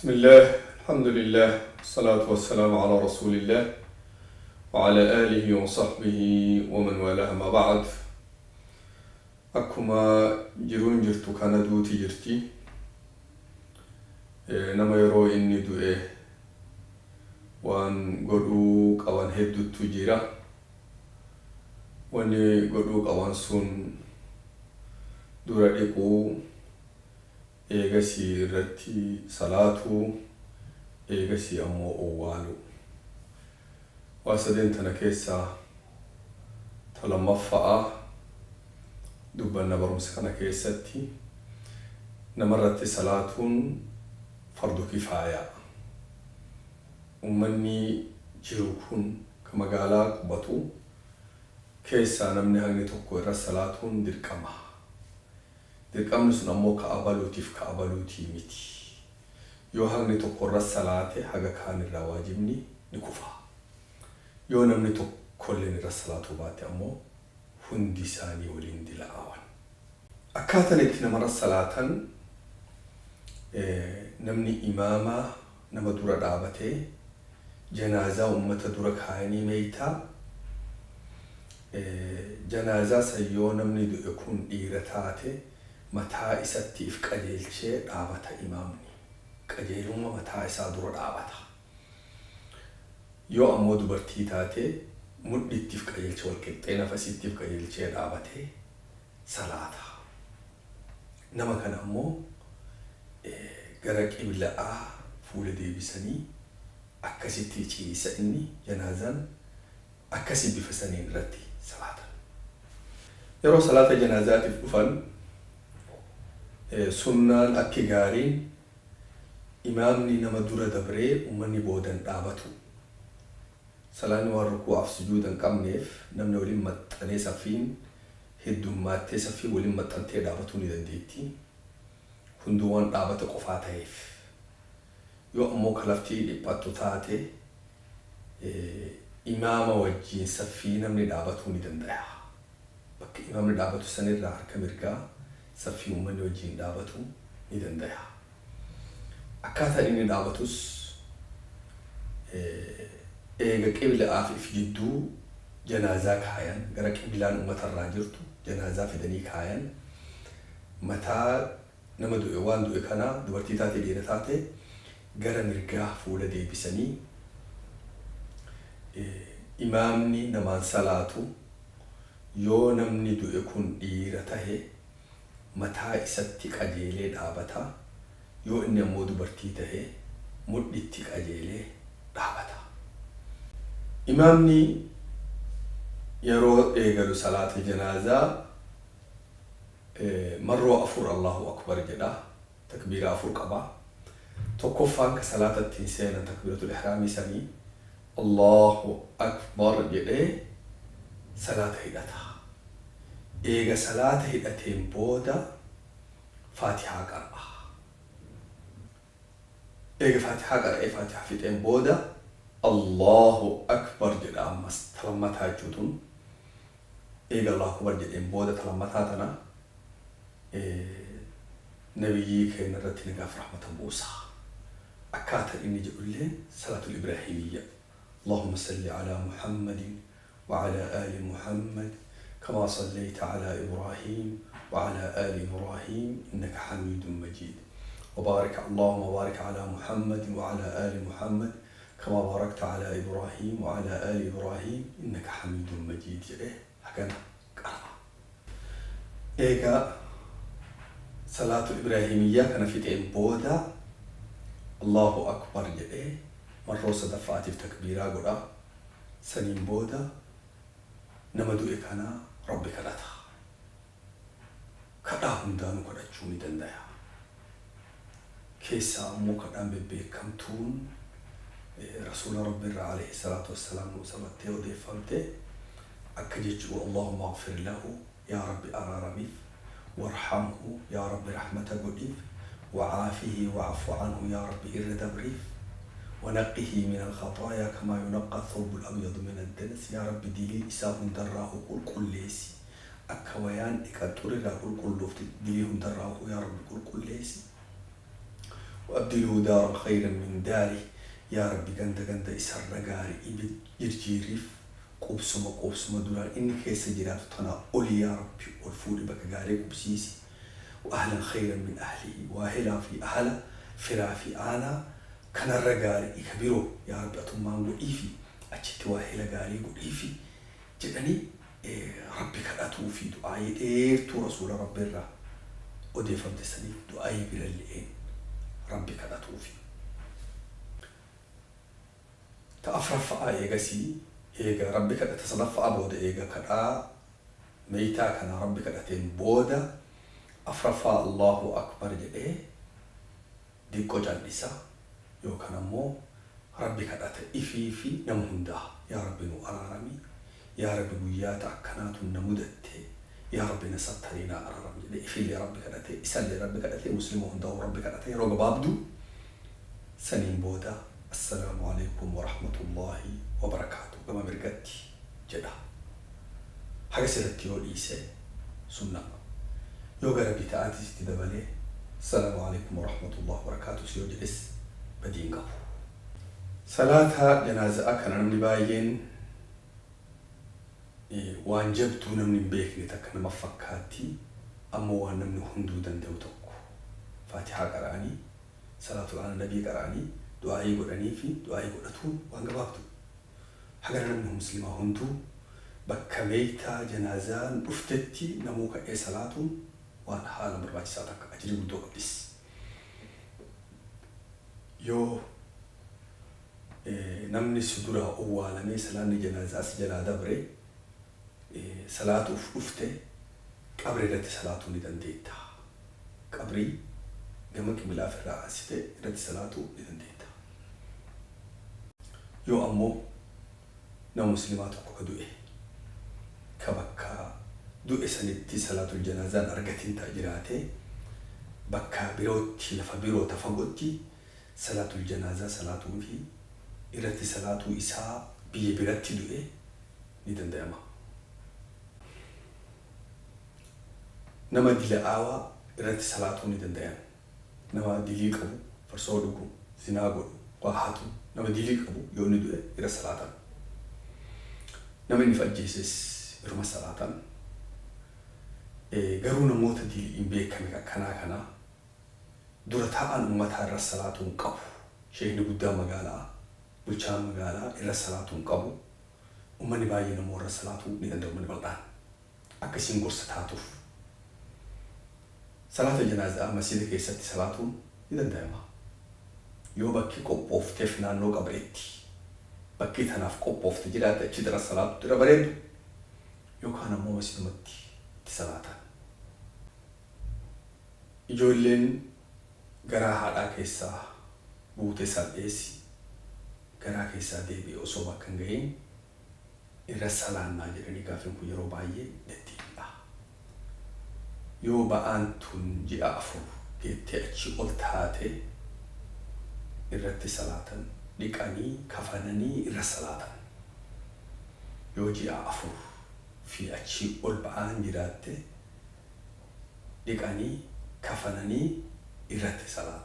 بسم الله، الحمد لله، والصلاة والسلام على رسول الله وعلى آله وصحبه ومن والاه، ما بعد. Akkuma jiruun jirtu kana duuti jirti. Nama yeroo inni du'e waan godhuu qaban hedduutu jira. Wanni godhuu qaban sun dura dhiquu, eegasii irratti salaatuu, eegasii ammoo owwaalu. Waa sadeen tana keessaa ta lammaffa'a dubbanna barumsa kana keessatti. Namarratti salaatuun fardu kifaayaa. Ummanni jiru kun ka magaalaa qubatu keessaa namni hagni tokko irra salaatuun dirqama. Dirqamni sun ammoo ka abaluutiif ka abaluutii miti. Yoo hagni tokko irra salaate, haga kaan irraa waajibni ni kufa. Yoo namni tokkolleen irra salaatuu baate ammoo, hundi isaanii waliin dila'awan. Akkaataan itti namarra salaatan, namni imaamaa nama dura dhaabatee janaazaa ummata dura kaayanii meeytaa janaazaa san, yoo namni du'e kun dhiira taate, mataa isatti if qajeelchee dhaabata. Imaamni qajeelumma mataa isaa dura dhaabata. Yoo ammoo dubartii taate, mudhiittiif qajeelchee, walqixxee nafasittiif qajeelchee dhaabatee salaata. Nama kana ammoo gara qibla'aa fuula deebisanii akkasitti ciisa inni janaazaan, akkasii bifa saniin irratti salaatan. Yeroo salaata janaazaatiif dhufan, sunnaan akki gaariin imaamni nama dura dabree ummanni boodan dhaabatu. Salaanni waan rukuu'aaf sujuuda hin qabneef, namni waliin maxxanee, saffiin heddummaattee saffii waliin maxxantee dhaabatuu ni dandeetti. Hunduu waan dhaabata qofaa ta'eef. Yoo ammoo kalaftii dhiphattu taate, imaama wajjiin saffii namni dhaabatuu ni danda'a. Bakka imaamni dhaabatu sanirraa harka mirgaa saffii uummanni wajjiin dhaabatu ni danda'a. Akkaataan inni dhaabatus, eega qibla'aaf if jidduu janaazaa kaayan, gara qiblaan uummatarraa jirtu janaazaa fidanii kaayan, mataa nama du'e, waan du'e kana, dubartii taate dhiira taate, gara mirgaa fuula deebisanii, imaamni namaan salaatu yoo namni du'e kun dhiira tahe mataa isatti qajeelee dhaabata, yoo inni ammoo dubartii tahe mudhitti qajeelee dhaabata. Imaamni yeroo eegalu salaata janaazaa marroo afur Allahu akbar jedha, takbiira afur qaba. Tokkoffaan ka salaata ittiin seenan, takbiiratul ihraamii sanii, Allahu akbar jedhee salaata hidhata. Eega salaata hidhateen booda faatihaa qara'a. Eega faatihaa qara'ee faatihaa fixeen booda Allahu akbar jedha ammas, talammataa jechuutun. Eega Allahu akbar jedheen booda talammataa tana nabiyyii keenya irratti nagaaf rahmata buusa. Akkaataan inni jedhullee salaatul ibraahimiyya. اللهم صل على محمد وعلى آل محمد كما صليت على إبراهيم وعلى آل إبراهيم إنك حميد مجيد، وبارك اللهم بارك على محمد وعلى آل محمد كما باركت على إبراهيم وعلى آل إبراهيم إنك حميد مجيد jedhee hakana qara'a. Eega salaatul ibraahimiyyaa kana fixeen booda Allahu akbar jedhee marroo sadaffaatiif takbiiraa godha. Saniin booda nama du'e kana Rabbi kadhata. Kadhaa hundaanuu kadhachuu ni danda'a. Keessaa ammoo kadhaan bebbeekamtuun rasuula Rabbi irraa alayhi salaatu wassalaam nu sabattee odeeffamte akka jechuu: اللهم اغفر له, yaa Rabbi araaramiif, وارحمه, yaa Rabbi rahmata godhiif, وعافه واعف عنه, yaa Rabbi irra dabriif, ونقه من الخطايا كما ينقى الثوب الأبيض من الدنس, yaa Rabbi dilii isaa hundarraa qulqulleessi, akka wayaan dhiqan xurirraa qulqulluufti dilii hundarraa yaa Rabbi qulqulleessi. وأبدله دارا خيرا من داره. Yaa Rabbi, ganda ganda isarra gaarii jirjiiriif, qubsuma qubsuma duraan inni keessa jiraatu tanaa oli yaa Rabbi ol fuudhi, bakka gaarii qubsiisi. وأهلا خيرا من أهله, waahelaa fi ahala, firaa fi aanaa kanarra gaarii ka biroo yaa Rabbi atummaan godhiifi, achitti waahela gaarii godhiifi jedhanii Rabbi kadhatuu fi du'aayii dheertuu rasuula Rabbi irraa odeeffamte saniif du'aayii biralle'een Rabbi kadhatuufi. Ta afraffa'aa eegasii, eega Rabbi kadhata sadaffa'aa booda, eega kadhaa meeytaa kana Rabbi kadhateen booda, afraffaa Allahu akbar jedhee diqqoo cal'isa yookaan ammoo Rabbi kadhata ifii fi nama hundaa. Yaa Rabbi nu araarami, yaa Rabbi guyyaa ta akkanaatu na mudatte, yaa Rabbi na sattarii, na araaram jedhee ifillee Rabbi kadhate, isallee Rabbi kadhate, muslima hundaa Rabbi kadhate yeroo gabaabduu. Saniin booda assalaamu alaikum warahmatullaahi wabarakaatu gama mirgatti jedha. Haga sirratti yoo dhiise sunna. Yoo gara bita'aatis itti dabalee assalaamu alaikum warahmatullahi wabarakaatu si yoo jedhes badiin qabu. Salaata janaaza'aa kana namni baay'een waan jabduu namni hin beekne takka nama fakkaatti, ammoo waan namni hunduu danda'u tokko. Faatihaa qara'anii, salaatul ala nabii qara'anii, du'aayii godhanii fi du'aayii godhatuun waan gabaabdu. Hagara namni muslimaa hunduu bakka meeytaa janaazaan dhuftetti namuu ka'ee salaatuun waan haala barbaachisaa takka, ajirii guddoo qabdis. Yoo namni si duraa owwaalamee salaanni janaazaa si jalaa dabre salaatuuf dhufte, qabri irratti salaatuu ni dandeetta. Qabrii gama qibilaa irraa aansite irratti salaatuu ni dandeetta. Yoo ammoo nama muslimaa tokko ka du'e ka bakka du'e sanitti salaatul janaazaan argatin ta'a jiraate, bakka birootti, lafa biroo ta fagootti salaatul janaazaa salaatuu fi irratti salaatuu isaa biyya biratti du'e ni danda'ama. Nama dila'aawaa irratti salaatuu ni danda'an. Nama dilii qabu, farsoo dhugu, zinaa godhu, waa hatu, nama dilii qabu yoo inni du'e irra salaatan. Nama inni ajjeeses irma salaatan. Garuu namoota dilii hin beekame akkanaa kana dura taa'an uummataa irra salaatuu hin qabu. Sheekni guddaa magaalaa, bulchaan magaalaa irra salaatuu hin qabu. Uummanni baay'ee namoo irra salaatuu ni danda'u, uummanni bal'aan. Akkasiin gorsa taatuuf. Salaata janaazaa masjida keessatti salaatuun ni danda'ama. Yoo bakki qophoofteef naannoo qabreetti bakki tanaaf qophoofte jiraate, achi dura salaatu dura bareedu, yookaan ammoo masjidumatti itti salaatan. Ijoolleen garaa haadhaa keessaa buute salpheessi garaa keessaa deebi'e osoo bakka hin gahin irra salaannaa jedhanii gaaffiin kun yeroo baay'ee deddeebi'a. Yoo ba'aan tun ji'a 4 geettee achi ol taate irratti salaatan, dhiqanii kafananii irra salaatan. Yoo ji'a 4 fi achi ol ba'aan jiraatte, dhiqanii kafananii irratti salaatan.